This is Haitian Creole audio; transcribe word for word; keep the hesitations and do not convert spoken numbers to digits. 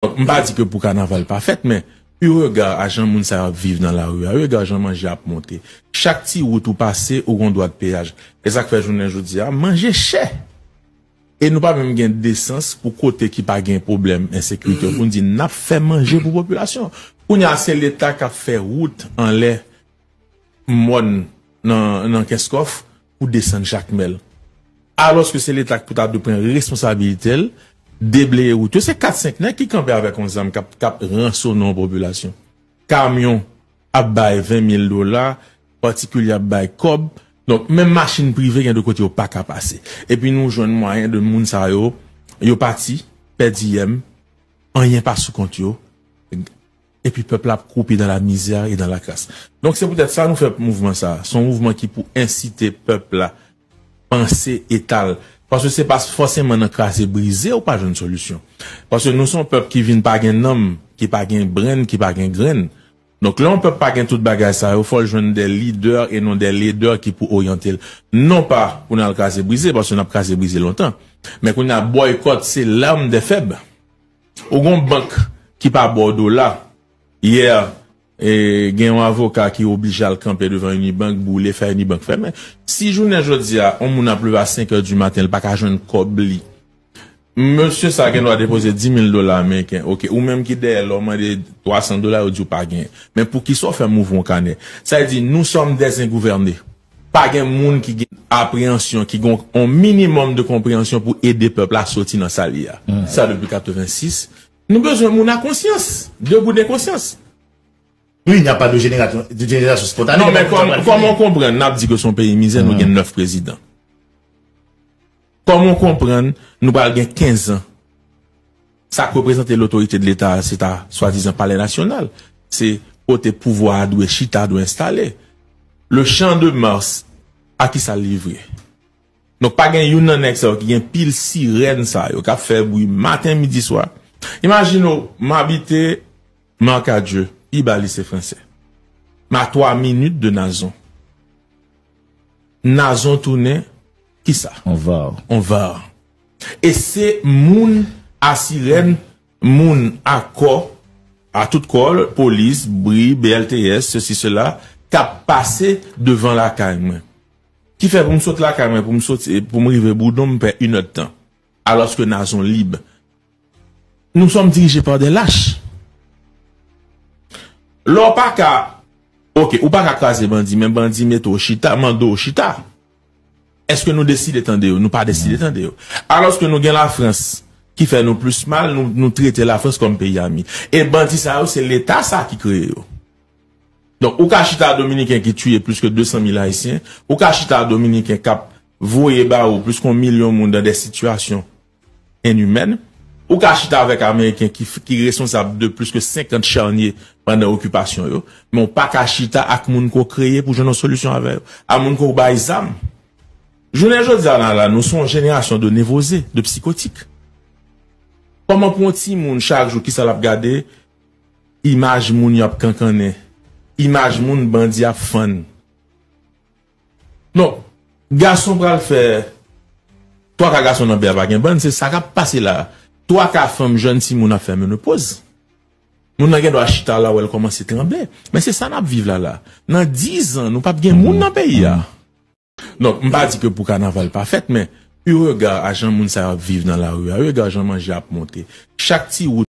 Donk, m pa di ke pou kanaval pa fèt, men eu rega a jan moun sa yo ap viv nan lari a, eu rega jan manje ap monte. Chak ti wout ou pase, ou gon dwa de peyaj. E sa k fè jounen jodi a, manje chè. E nou pa menm gen desans pou kote ki pa gen pwoblèm ensekirite, pou n di n ap fè manje pou popilasyon. Kounye a, se Leta k ap fè wout anlè mòn nan, nan Kenskòf pou desann Jakmèl. Alòske se Leta ki pou ta dwe pran responsabilite l, debleye wout yo. Se kat senk nèg ki kanpe avèk yon zam k ap, k ap ransone yon popilasyon. Kamyon ap bay ven mil dola, patikilye ap bay kòb. Donk, menm machin prive gen de kote yo pa ka pase. Epi nou jwenn mwayen de moun sa yo, yo pati, pèdi yèm, anyen pa sou kont yo. Epi pèp la ap kwoupi dans la misère et dans la crasse. Donk, se poutèt sa nou fè mouvman sa. Se yon mouvman ki pou ensite pèp la panse etal. Paske se pa fòseman nan kraze brize ou pa jwenn solisyon. Paske nou se yon pèp ki vin pa gen nanm, ki pa gen brenn, ki pa gen grenn. Donk, lè yon pèp pa gen tout bagay sa yo, fò l jwenn de lidè e non de ledè ki pou oryante l. Non pa pou n al kraze brize, paske n ap kraze brize lontan. Men kounye a, bòykòt se lame des faibles. Ou gon bank ki pa ba w dola. Yè, e, gen yon avoka ki oblije al kanpe devan Unibank, boule, fè Unibank fèmen. Si jounen jodi a, yon moun ap leve a senk è di maten, li pa ka jwenn kòb li. Mesye sa gen dwa depoze di mil dola ameriken. Oke, ou menm ki dèyè la, w mande twa san dola, yo di w pa gen. Men poukisa w fè mouvman kanè? Sa vle di, nous sommes des ingouvernés. Pa gen moun ki gen apreyansyon, ki gen yon minimòm de konpreyansyon pou ede pèp la soti nan sa l ye a. Sa depi katrevensis. Nou bezwen moun a konsyans, de gouden konsyans. Oui, il n'y a pas de génération, de génération spontanée. Non, men kòman w konprann, n ap di ke se yon peyi mizè, nou gen nèf prezidan. Kòman w konprann, nou pral gen kenz an. Sa k reprezante lotorite de Leta a, se ta swadizan palè nasyonal. Se kote pouvwa a dwe chita, dwe enstale. Le Champ de Mars, a kisa l livre? Donk, pa gen youn nan nèg sa yo ki gen pil sirèn sa yo, k ap fè bri maten, midi, swa. Imajine w, m abite Marcadieu, pi ba lise fransè. M a twa minit de Nazon. Nazon tounen, kisa? On var. On var. E se moun a sirèn, moun a kò, a tout kò, polis, bri, B L T S, sesi, sela, k ap pase devan lakay mwen. Ki fè pou m sot lakay mwen, pou m soti, pou m rive Boudon, m pè inèdtan. Alòske Nazon lib. Nous sommes dirigés par des lâches. Lè w pa ka, oke, ou pa ka kraze bandi, men bandi mete w chita, mande w chita. Èske nou deside tande yo? Nou pa deside tande yo. Alòske nou gen Lafrans ki fè nou plis mal, nou, nou trete Lafrans kòm peyi ami. E bandi sa yo, se Leta sa ki kreye yo. Donk, ou ka chita a Dominiken ki tiye plis ke de san mil Ayisyen, ou ka chita a Dominiken k ap voye ba ou plis ke yon milyon moun dan de sitiyasyon enimèn, ou ka chita avèk Ameriken ki, ki responsab de plis ke senkant chanye pandan okipasyon yo, men w pa ka chita ak moun ke w kreye pou jwenn yon solisyon avè yo, ak moun ke w bay zam. Jounen jodi a la, la, nou se yon jenerasyon de nevoze, de psikotik. Kòman pou yon timoun chak jou, kisa l ap gade? Imaj moun y ap kankannen. Imaj moun bandi ap fann. Donk, gason pral fè twa ka gason nan peyi a pa gen bann, se sa k ap pase la. Twa ka fanm jèn timoun ap fè menopoz. Moun nan gen dwa chita la, wè l kòmanse tranble. Men se sa n ap viv la la. Nan diz an, nou p ap gen moun nan peyi a. Donk, m pa di ke pou kanaval pa fèt, men eu rega a jan moun sa yo ap viv nan lari a, eu rega jan manje ap monte, chak ti wout